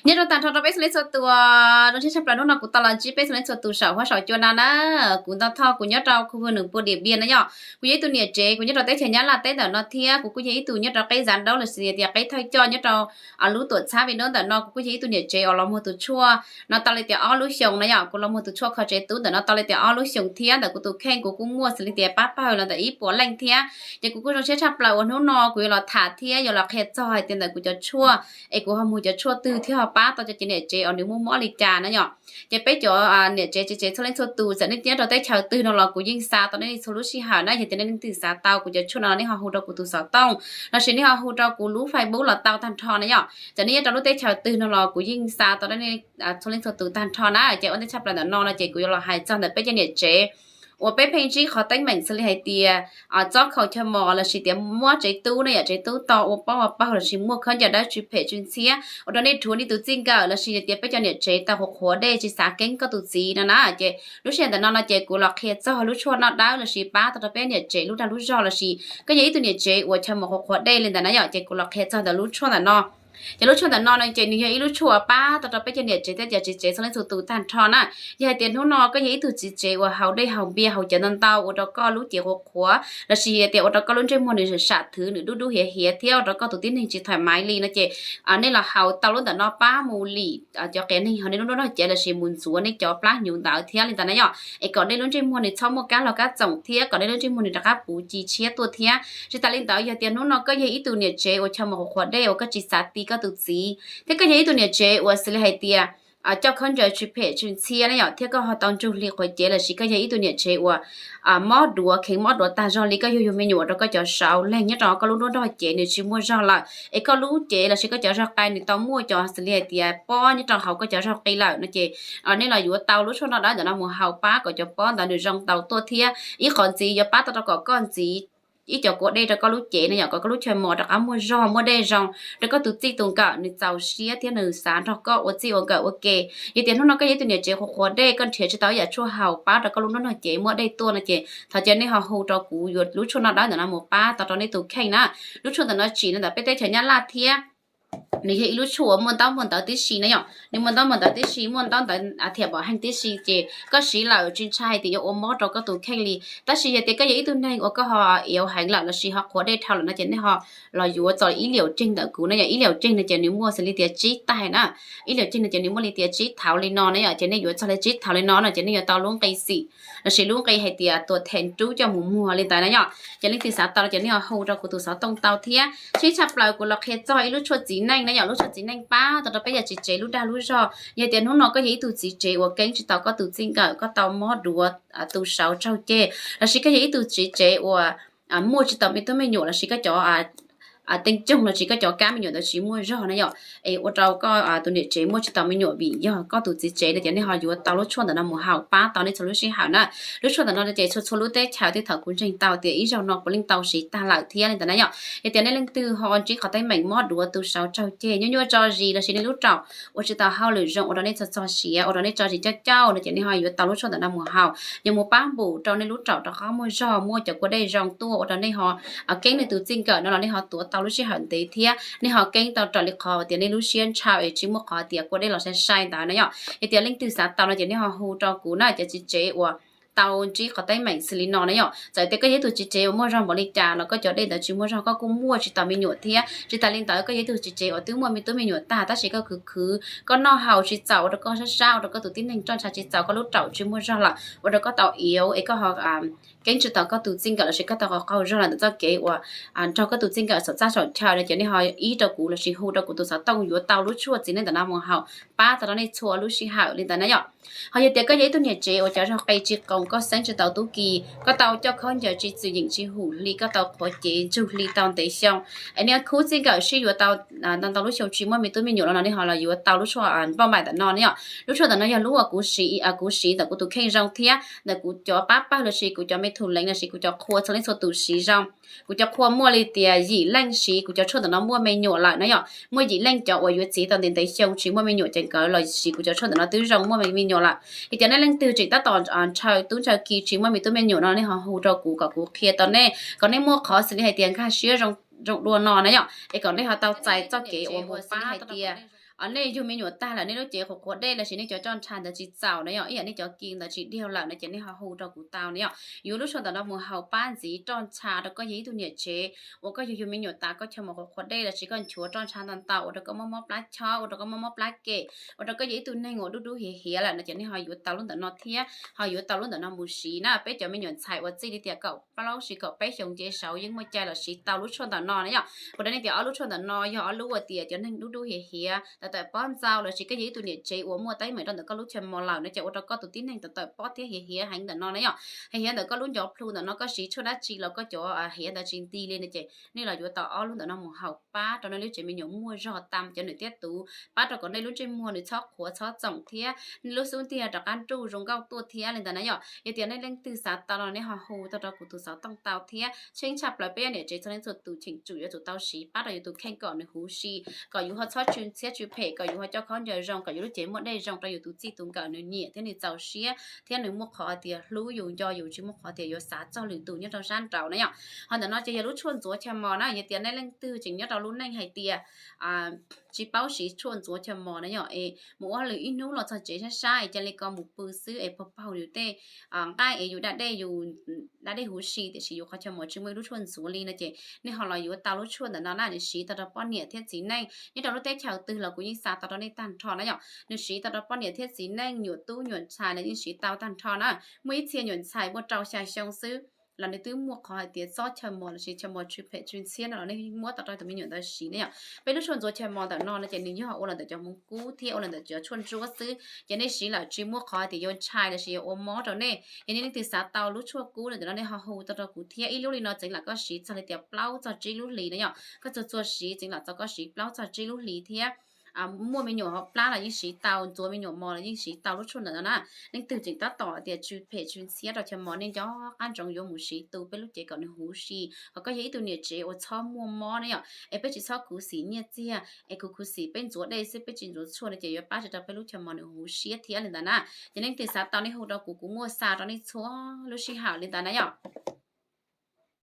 Nyob rau tag nrho rau peb txhua leej txhua tus, zoo siab tshaj plaws hnub no kuv tau los ntsib peb txhua leej txhua tus saum huab saum cua na na. Kuv Ntau Thoj, kuv nyob rau khu vwj nws pua Diam Npiaj na yom. Kuv yog ib tug niam tsev, kuv nyob rau teb chaws Nyab Laj teb ntawm no thiab kuv kuj yog ib tug nyob rau qeb zav daub los sis tias qeb thawj coj nyob rau lub tuam txhab Vim Daub ntawm no. Kuv kuj yog ib tug niam tsev uas los muag tus tshuaj no tau li tias ob lub xyoos na yom. Kuv los muag tus tshuaj kho tsev tub ntawm no tau li tias ob lub xyoos thiab ntawm kuv tus kheej kuv kuj muaj xws li tias pab pawg los ntawm ib puas leej thiab. Ces kuv kuj zoo siab tshaj plaws uas hnub no kuv yuav los tham thiab yuav los qhia txog hais tias ntawm kuv cov tshuaj es kuv ho muag cov tshuaj twg thiab ho pab tau cov niam tsev uas nws muaj mob li cas na yom. Ces peb cov niam tsev tsev tsev txhua leej txhua tus, txawm nej nyob rau teb chaws twg no los kuv yeej xa tau nej txhua lub sij hawm na. Yog tias nej leej twg xav tau kuv cov tshuaj no nej ho hu rau kuv tus xov tooj los sis nej ho hu rau kuv lub Facebook los tau tag nrho na yom. Txawm nej nyob rau lub teb chaws twg no los kuv yeej xa tau nej txhua leej txhua tus tag nrho na. Ces ua ntej tshaj plaws ntawm no no ces kuv yuav los hais txog ntawm peb cov niam tsev uas peb pheej ntsib qhov teeb meem xws li hais tias txob khaus chaw mos los sis tias muab tsev tub ne yom, tsev tub to ua pob ua pawg los sis muaj khaub ncaws dawb tsw phem tsw ntxhiab ua rau nej rhuav nej tus txij nkawm los sis tias peb cov niam tsev tau qhuav qhuav dej tsis xav keeb koj tus txiv no na. Ces lub sij hawm ntawm no no ces kuv los qhia txog lub tshuaj noj dawb los sis pab tau rau peb niam tsev lub dag lub zog los sis koj yog ib tug niam tsev uas chaw mos qhuav qhuav dej li ntawd na yom, ces kuv los qhia txog ntawm lub tshuaj ntawm no. Ces lub tshuaj ntawm no no ces nws yog ib lub tshuaj uas pab tau rau peb cov niam tsev thiab cov txiv tsev txhua leej txhua tus tag nrho na. Yog hais tias hnub no koj yog ib tug txiv tsev uas haus dej haus npias haus cawv ntau ntau ua rau koj lub cev qhuav qhuav los sis tias ua rau koj lub ntsej muag nws sam thwv nws dub dub hiav hiav thiab ua rau koj tus tib neeg tsis thoải mái li no ces nej los haus tau lub ntawm no pab mus lim cov qias neeg hauv nej lub nruab nrog cev los sis mus ntxuav nej cov plab hnyuv ntawd thiab li ntawd na yom, es kom nej lub ntsej muag nws txhob muaj kab log kab txoom thiab kom nej lub ntsej muag nws rov qab puv ci tshiab tuaj thiab. Tsis tas li ntawd yog tias hnub no koj yog ib tug niam tsev uas chaw mos qhuav qhuav dej uas koj tsis xav ti koj tus txiv thiab koj yog ib tug niam tsev uas xws li hais tias coj khaub ncaws tsw phem tsw ntxhiab na yom, thiab koj ho tau ntsug hli qhuav cev los sis koj yog ib tug niam tsev uas mob duav kheev mob duav tag zog li koj yug yug me nyuam rau koj cov saud leeg nyob rau koj lub nruab nrog cev nws tsis muaj zog lawm es koj lub cev los sis koj cov zog qai nws tau muaj cov xws li hais tias pob nyob rau hauv koj cov zog qi lawm no ces nej los yuav tau lub tshuaj noj dawb ntawm no mus haus pab kom cov pob ntawd nws zoo tau tuaj thiab ib qhov ntxiv yuav pab tau rau kom koj ntxiv ib co kua dej rau koj lub cev no yom, kom koj lub chaw mos rov qab muaj zog muaj dej zoo rau koj tus txij tus nkawm nws txaus siab thiab nws xav nrog koj ua txij ua nkawm ua ke. Yog tias hnub no koj yog ib tug niam tsev qhuav qhuav dej koj nrhiav tsis tau ib yam tshuaj haus pab rau koj lub nruab nrog cev muaj dej tuaj no ces thov caw nej ho hu rau kuv yuav lub tshuaj noj dawb ntawm no mus pab tau rau nej tus kheej na. Lub tshuaj ntawm no tsim no ntawm peb teb chaws Nyab Laj thiab nws yog ib lub tshuaj uas muaj ntaub muaj ntawv tib si na yom, nws muaj ntaub muaj ntawv tib si, muaj ntaub ntawv thiam pom heej tib si ces koj siv lawm tsis ntshai hais tias yuav ua mob rau koj tus kheej li. Tab sis yog tias koj yog ib tug neeg uas koj ho iauv heev lawm los sis ho qhuav dej dhau lawm no ces nej ho los yuav txog ib liaum ceeg ntawm kuv na yom. Ib liaum ceeg no ces nws muaj xws li tias tsib tais na, ib liaum ceeg no ces nws muaj li tias tsib thauv li no na yom, ces nej yuav txog li tsib thauv li no no ces nej yuav tau lub nqi xim los sis lub nqi hais tias tuam them rub coj mus muag li ntawd na yom. Ces leej twg xav tau ces nej ho hu rau kuv tus xov tooj tau thiab. Tsheb tshaj plaws kuv los qhia txog ib lub tshuaj txiv neej na yom, lub tshuaj txiv neej pab tau rau peb cov txiv tsev lub dag lub zog. Yog tias hnub no koj yog ib tug txiv tsev uas keeb tsis tau koj tus txij nkawm, koj tau mob duav tu saud tsaug ceg los sis koj yog ib tug txiv tsev uas muaj tsis tau me tub me nyuam los sis koj cov teej coog los sis koj cov kab me nyuam ntawd tsis muaj zog na yom, es ua rau koj tus niam tsev muaj tsis tau me nyuam vim yog koj tus txiv tsev no ces nej ho yuav tau lub tshuaj ntawm no mus haus pab tau nej txhua lub sij hawm na. Lub tshuaj ntawm no ces txhua txhua lub teb chaws twb thaum kuv ntseeg tau tias ib zaug no puav leej tau siv tag lawm thiab li ntawd na yom. Yog tias nej leej twg ho ntsib qhov teeb meem mob duav tu saud tsaug ceg nyuaj nyuaj tso zis los sis nej lub raum ua tsis tau hauj lwm zoo ua rau nej txog txog siav ua rau nej tso zis cauj cauj no ces nej ho yuav tau lub tshuaj ntawm no mus haus, yuav mus pab npum rau nej lub raum rov qab muaj zog muaj cov kua dej zoo tuaj ua rau nej ho keeb nej tus txij nkawm no los nej ho tuav tau lub sij hawm ntev thiab nej ho keeb tau raws li qhov tias nej lub siab ntshaw es tsis muaj qhov tias kua dej los sai sai ntawd na yom. Yog tias leej twg xav tau no ces nej ho hu rau kuv na, cov txiv tsev uas tau ntsib qhov teeb meem xws li no na yom. Txawm tias koj yog ib tug txiv tsev uas muaj zog npaum li cas los koj cov dej ntawd tsis muaj zog, koj kuj muaj tsis tau me nyuam thiab. Tsis tas li ntawd koj yog ib tug txiv tsev uas twb muaj me tub me nyuam tag tab sis koj khwv khwv, koj noj haus tsis txaus ua rau koj sab sab ua rau koj tus tib neeg roj ntsha tsis txaus, koj lub raum tsis muaj zog lawm ua rau koj tau iauv es koj ho keeb tsis tau koj tus txij nkawm los sis koj tau qaug zog lawm ntawm txoj kev uas nrog koj tus txij nkawm saum txaj saum chaw no ces nej ho ib rau kuv los sis hu rau kuv tus xov tooj yuav tau lub tshuaj txiv neej ntawm no mus haus pab tau rau nej txhua lub sij hawm li ntawd na yom. Ho yog tias koj yog ib tug niam tsev uas cov zog qe tsis qoos, koj xeeb tsis tau tub ki, koj tau coj khaub ncaws tsis txwm yeem tsis hum hli, koj tau qhuav cev ntsug hli tau ntev xyoo, es nej khub txij nkawm sib yuav tau ntau ntau lub xyoo tsis muaj me tub me nyuam los no nej ho los yuav tau lub tshuaj npauj npaim ntawm no na yom. Lub tshuaj ntawm no yog lub uas kuv siv, kuv siv ntawm kuv tus kheej zoo thiab ntawm kuv cov pab pawg los sis kuv cov me thum leev los sis kuv cov qhua txhua leej txhua tus siv zoo. Kuv cov qhua muaj li tias yim leej siv kuv cov tshuaj ntawm no muaj me nyuam lawm na yom. Muaj yim leej cov uas yuav txiv tau ntev ntev xyoo tsis muaj me nyuam ces nkawd los siv kuv cov tshuaj ntawm no twb zoo muaj me nyuam lawm. Yog tias nej leej twg tseem tab tom ntshaw tub ntshaw ki tsis muaj me tub me nyuam no nej ho hu rau kuv kom kuv qhia tau nej kom nej muaj qhov xws li hais tias nkag siab zoo dua no na yom, es kom nej ho tau txais txoj kev uas mus pab hais tias nej yug me nyuam tag lawm nej lub cev qhuav qhuav dej los sis nej cov roj ntsha ntawd tsis txaus na yom, ib yam nej cov ki ntawd tsis diaug lawm no ces nej ho hu rau kuv tau na yom. Yuav lub tshuaj ntawm no mus haus pab ntxiv roj ntsha rau koj yog ib tug niam tsev uas koj yug yug me nyuam tas koj chaw mos qhuav qhuav dej los sis koj nchuav roj ntsha ntau ntau ua rau koj mob mob plab chob, ua rau koj mob mob plab kem, ua rau koj yog ib tug neeg uas dub dub hiav hiav lawm no ces nej ho yuav tau lub ntawm no thiab ho yuav tau lub ntawm no mus siv na. Peb cov me nyuam ntxhais uas txij li tias kaum plaub sis kaum peb xyoos nce saud yeej muaj cai los siv tau lub tshuaj ntawm no na yom. Kuv hais nej tias ob lub tshuaj ntawm no yog ob lub uas tias cov neeg dub dub hiav hiav tawm tawm pob ntxau los sis koj yog ib tug niam tsev uas muaj teeb meem rau ntawm koj lub chaw mos lawm no ces ua rau koj tus tib neeg tawm tawm pob thiab hiav hiav heev ntawm no na yom. Hiav hiav ntawm koj lub ncov plhu ntawm no koj siv tshuaj dab tsi los koj cov hiav ntawd tsis nti li no ces nej los yuav tau ob lub ntawm no mus haus pab rau nej lub tsev me nyuam muaj zog tam cov nws tiab tus, pab rau kom nej lub ntsej muag nws txhob qhuav txhob txoom thiab nej lub xub ntiag rov qab nruj zoo nkauj tuaj thiab li ntawd na yom. Yog tias nej leej twg xav tau no nej ho hu tau rau kuv tus xov tooj tau thiab. Tsheej tshaj plaws peb yog niam tsev txhua leej txhua tus cheem tsum yuav tsum tau siv pab rau yus tus kheej kom nws huv si, kom yus ho txhob tsw ntxhiab tsw phem, kom yus ho coj khaub ncaws zoo, kom yus lub cev muaj dej zoo rau yus tus txij tus nkawm nws nyiam thiab nws txaus siab thiab nws muaj qhov tias hlub yus nco yus, tsis muaj qhov tias yuav xav txog lwm tus nyob rau sab nraud na yom. Ho ntawm no ces yog lub tshuaj ntxuav chaw mos na, yog tias nej leej twg tseem nyob rau lub neej hais tias tsis paub siv tshuaj ntxuav chaw mos na yom, es mus ua hauj lwm ib hnub los txog tsev sab sab es cia li ko mus pw xwb es pog paug yus tej nqaij es yus da dej, yus da dej huv si tiam sis yus qhov chaw mos tsis muaj ib lub tshuaj ntxuav li no ces nej ho los yuav tau lub tshuaj ntawm no na. Nws siv tau rau poj niam thiab txiv neej nyob rau lub teb chaws twg los kuv yeej xa tau rau nej tag nrho na yom. Nws siv tau rau poj niam thiab txiv neej, nyuam tub nyuam ntxhais los yeej siv tau tag nrho na. Muaj ib txhia nyuam ntxhais muaj rau xya xyoo xwb los nws twb muaj qhov hais tias txob chaw mos los sis chaw mos tsw phem tsw ntxhiab no los nej muab tau rau tus me nyuam ntawd siv na yom. Peb lub tshuaj ntxuav chaw mos ntawm no no ces nws yog ua los ntawm cov hmoov kub thiab ua los ntawm cov tshuaj ntsuab xwb, ces nej siv lawm tsis muaj qhov hais tias yuav ntshai los sis yuav ua mob rau nej. Yog nej leej twg xav tau lub tshuaj kub no ntawm no nej ho hu tau rau kuv thiab. Ib lub li no txeev lam koj siv txog li tias plaub txog tsib lub hlis na yom. Koj txuag txuag siv txeev lam txog koj siv plaub txog tsib lub hlis thiab muaj me nyuam hauv plab los yeej siv tau, ntxuav me nyuam mos los yeej siv tau lub tshuaj ntawm no na. Leej twg tseem tab tom tias tsw phem tsw ntxhiab rau chaw mos nej nco qab ntsoov yuav mus siv tu peb lub cev kom nws huv si. Ho koj yog ib tug niam tsev uas txhob muaj mob na yom, es peb tsis txhob khuv xim nyiaj txiag, es khuv khuv xim peb ntxuav dej xwb peb tsis ntxuav tshuaj no ces yuav pab tsis rau peb lub chaw mos nws huv siab thiab li ntawd na. Ces leej twg xav tau nej hu rau kuv, kuv muaj xa rau nej txhua lub sij hawm li ntawd na yom.